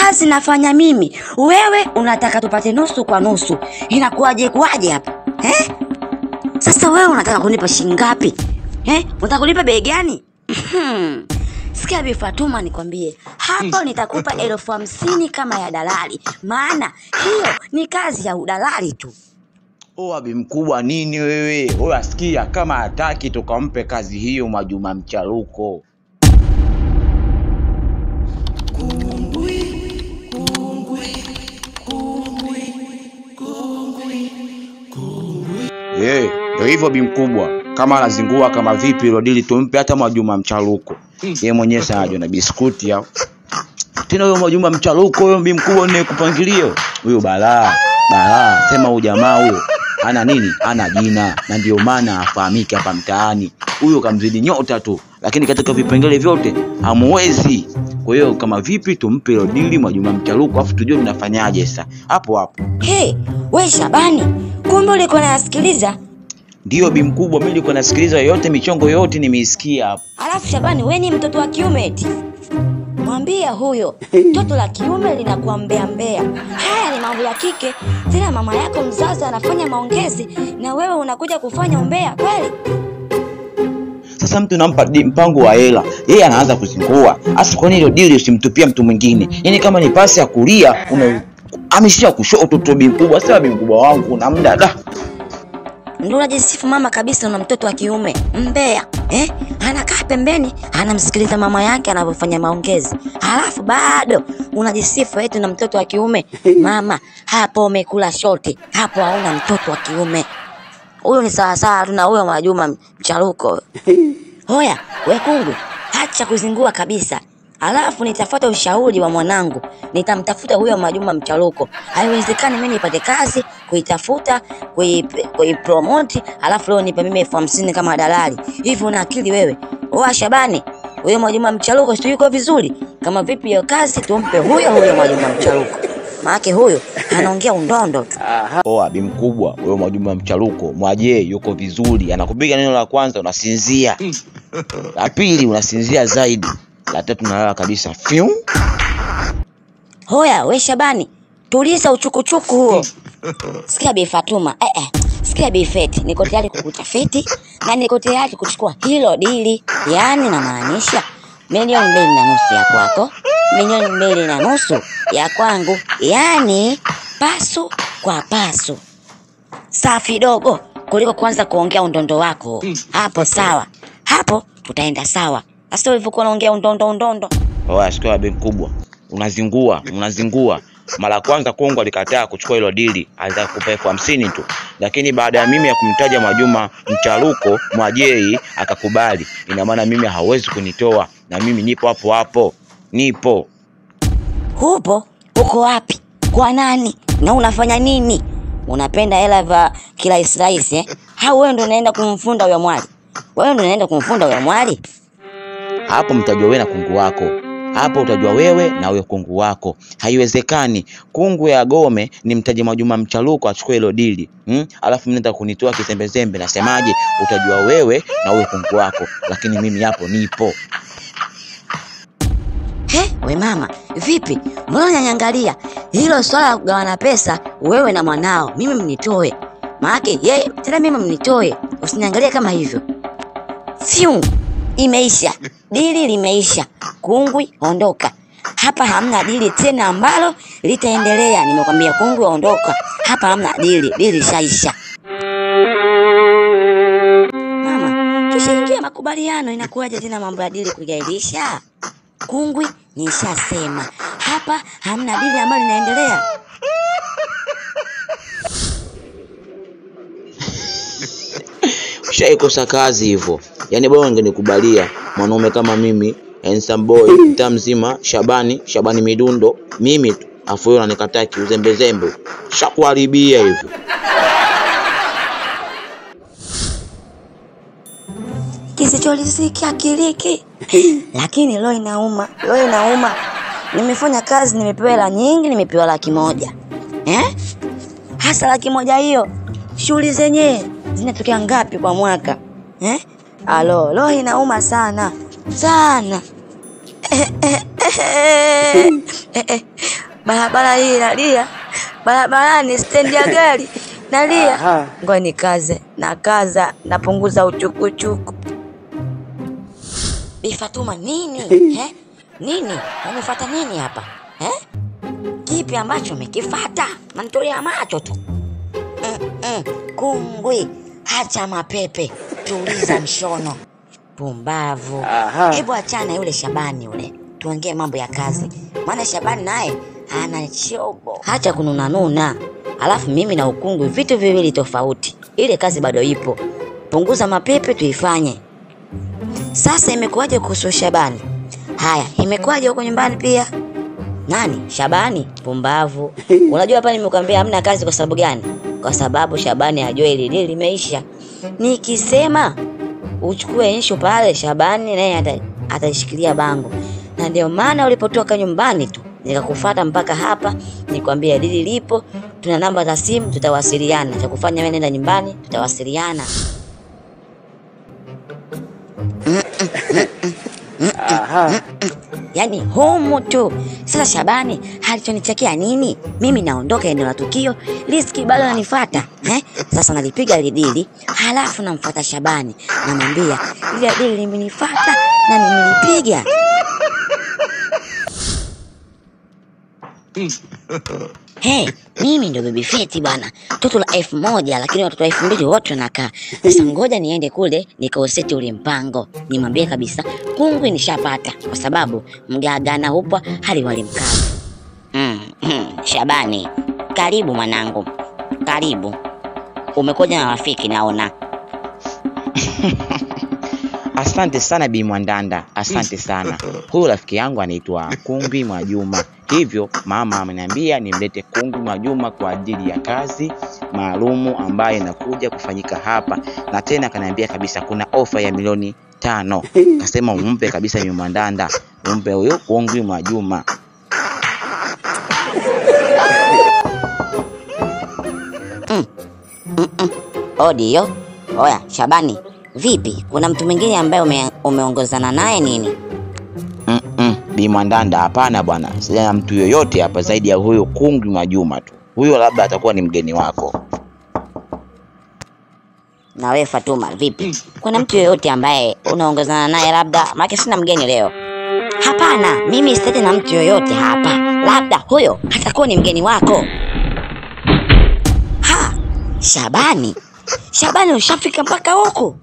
Kazi nafanya mimi, wewe unataka tupate nusu kwa nusu. Inakuwaje kuwaje hapa? Eh? Sasa wewe unataka kunipa shilingi ngapi? Eh? Unataka kunipa bei gani? Sikia Bi Fatuma, nikwambie, hapo nitakupa 50,000 kama ya dalali. Maana hiyo ni kazi ya udalali tu. Oa bi mkubwa nini wewe? Oa sikia, kama hataki tukampe kazi hiyo Mwajuma Mcharuko. Ndio hivyo bi mkubwa. Kama anazingua kama vipi hilo dili tumpe hata Mwajuma Mcharuko. Yeye mwenyewe sana na biskuti yao. Tena huyo Mwajuma Mcharuko huyo bi mkubwa ninayekupangilia. Huyo balaa, balaa. Sema huyu jamaa huyo ana nini? Ana jina, na ndio maana afahamike hapa mtaani. Huyo kamzidi nyota tu, lakini katika vipengele vyote hamuwezi. Kwa hiyo kama vipi tumpe hilo dili Mwajuma Mcharuko, afu tujue tunafanyaje sasa. Hapo hapo. Hey, we Shabani, kumbe ulikuwa unasikiliza? Ndio bi mkubwa, mimi nilikuwa nasikiliza yote, michongo yote nimeisikia hapo. Alafu Shabani, wewe ni mtoto wa kiume eti? Mwambie huyo, mtoto la kiume linakuwa mbea mbea. Haya ni mambo ya kike. Tena mama yako mzazi anafanya maongezi na wewe unakuja kufanya umbea kweli? Sasa mtu nampa mpango wa hela, yeye anaanza kuzingua. Asa kwa nini hilo deal usimtupia mtu mwingine? Yaani kama ni pasi ya kulia unahamishia kushoto tu bi mkubwa. Sasa bi mkubwa wangu na muda da. Ndio unajisifu mama kabisa, una mtoto wa kiume mbea. Eh? Anakaa pembeni, anamsikiliza mama yake anapofanya maongezi. Halafu bado unajisifu eti na mtoto wa kiume. Mama, hapo umekula shoti. Hapo hauna mtoto wa kiume. Huyo ni sawa sawa tu na huyo Mwajuma Mcharuko. Hoya, we kungwi, acha kuzingua kabisa. Alafu nitafuata ushauri wa mwanangu. Nitamtafuta huyo Mwajuma Mcharuko. Haiwezekani mimi nipate kazi, kuitafuta, kuipromote, alafu leo nipe mimi 50,000 kama dalali. Hivi una akili wewe? Oa Shabani, huyo Mwajuma Mcharuko si yuko vizuri? Kama vipi hiyo kazi tumpe huyo huyo Mwajuma Mcharuko. Maana huyo anaongea undondo tu. Oa bi mkubwa, huyo Mwajuma Mcharuko, mwaje yuko vizuri. Anakupiga neno la kwanza unasinzia. La pili unasinzia zaidi. La tatu nalala kabisa. Fiu. Hoya we Shabani, tuliza uchukuchuku huo. Sikia Bi Fatuma, sikia Bi Feti, niko tayari kukutafiti na niko tayari kuchukua hilo dili. Yaani namaanisha 2.5 milioni ya kwako, 2.5 milioni ya kwangu, yaani pasu kwa pasu. Safi dogo, kuliko kuanza kuongea undondo wako. Hapo sawa. Hapo tutaenda sawa. Sasa ulivyokuwa unaongea undondo undondo. Oya, sikia bi mkubwa, unazingua, unazingua. Mara kwanza Kongo alikataa kuchukua hilo dili, alitaka kupa 50,000 tu. Lakini baada ya mimi ya kumtaja Mwajuma Mcharuko, Mwajei akakubali. Ina maana mimi hawezi kunitoa na mimi nipo hapo hapo. Nipo. Hupo? Uko wapi? Kwa nani? Na unafanya nini? Unapenda hela va kila Israeli eh? Hao wewe ndio unaenda kumfunda huyo mwali. Wewe ndio unaenda kumfunda huyo mwali? Hapo mtajua wewe na kungu wako. Hapo utajua wewe na huyo kungu wako. Haiwezekani kungu ya Gome ni mtaji Mwajuma Mcharuko achukue hilo dili. Alafu mimi nataka kunitoa kisembezembe, nasemaje? Utajua wewe na huyo kungu wako, lakini mimi hapo nipo. He, we mama, vipi? Mbona unaniangalia? Hilo swala la kugawana pesa wewe na mwanao, mimi mnitoe. Maana yeye tena mimi mnitoe. Usiniangalie kama hivyo. Fiu. Imeisha. Dili limeisha. Kungwi ondoka. Hapa hamna dili tena ambalo litaendelea. Nimekwambia kungwi ondoka. Hapa hamna dili, dili shaisha. Mama, tushaingia makubaliano, inakuwaje tena mambo ya dili kugairisha? Kungwi nishasema. Hapa hamna dili ambalo linaendelea. Ushaikosa kazi hivyo. Yaani bora ungenikubalia mwanaume kama mimi, handsome boy, mtaa mzima, Shabani, Shabani midundo, mimi tu. Afu wewe unanikataa kiuzembezembe. Shakuharibia hivyo. Kisicholisiki akiliki. Lakini leo inauma, leo inauma. Nimefanya kazi, nimepewa hela nyingi, nimepewa 100,000. Eh? Hasa 100,000 hiyo. Shughuli zenyewe zinatokea ngapi kwa mwaka? Eh? Alo, leo inauma sana. Sana. Barabara hii nalia, barabarani stendi ya gari nalia. Ngoja nikaze, nakaza, napunguza uchukuchuku. Bi Fatuma nini? Nini? Umefuata nini hapa? Kipi ambacho umekifuata? Manitolea macho tu. Kungwi, acha mapepe, tuliza mshono. Pumbavu. Hebu achana yule Shabani yule. Tuongee mambo ya kazi. Maana Shabani naye ana chobo. Acha kununa nuna. Alafu mimi na ukungwi vitu viwili tofauti. Ile kazi bado ipo. Punguza mapepe tuifanye. Sasa imekuwaje kuhusu Shabani? Haya, imekuwaje huko nyumbani pia? Nani? Shabani? Pumbavu. Unajua hapa nimekuambia hamna kazi kwa sababu gani? Kwa sababu Shabani hajui ile dili limeisha. Nikisema uchukue issue pale, Shabani naye atashikilia bango. Na ndio maana ulipotoka nyumbani tu nikakufuata mpaka hapa, nikwambia dili lipo, tuna namba za simu, tutawasiliana. Cha kufanya wewe nenda nyumbani, tutawasiliana. Yaani humu tu. Sasa Shabani alichonichekea nini? Mimi naondoka eneo la tukio, riski bado ananifuata. Sasa nalipiga ile dili, halafu namfuata Shabani, namwambia ile dili limenifuata na nimelipiga. Hey, mimi ndo Bibi Feti bwana. Toto la 1000 lakini watoto 2000 wote wanakaa. Sasa ngoja niende kule nikauseti ule mpango. Nimwambie kabisa kungwi nishapata kwa sababu mgaga na upwa hali walimkaba. Shabani, karibu mwanangu. Karibu. Umekuja na rafiki naona. Asante sana Bi Mwandanda, asante sana. Huyu rafiki yangu anaitwa Kungwi Mwajuma. Hivyo mama ameniambia nimlete Kungwi Mwajuma kwa ajili ya kazi maalumu ambayo inakuja kufanyika hapa. Na tena akaniambia kabisa kuna ofa ya milioni 5. Kasema umpe kabisa Bi Mwandanda, umpe huyo Kungwi Mwajuma. Odiyo. Oya Shabani, vipi? Kuna mtu mwingine ambaye umeongozana naye nini? Bi Mwandanda, hapana bwana. Sija mtu yoyote hapa zaidi ya huyo Kungwi Mwajuma tu. Huyo labda atakuwa ni mgeni wako. Na wewe Fatuma, vipi? Kuna mtu yoyote ambaye unaongozana naye labda? Maana sina mgeni leo. Hapana, mimi sitaki na mtu yoyote hapa. Labda huyo atakuwa ni mgeni wako. Ha, Shabani. Shabani ushafika mpaka huko.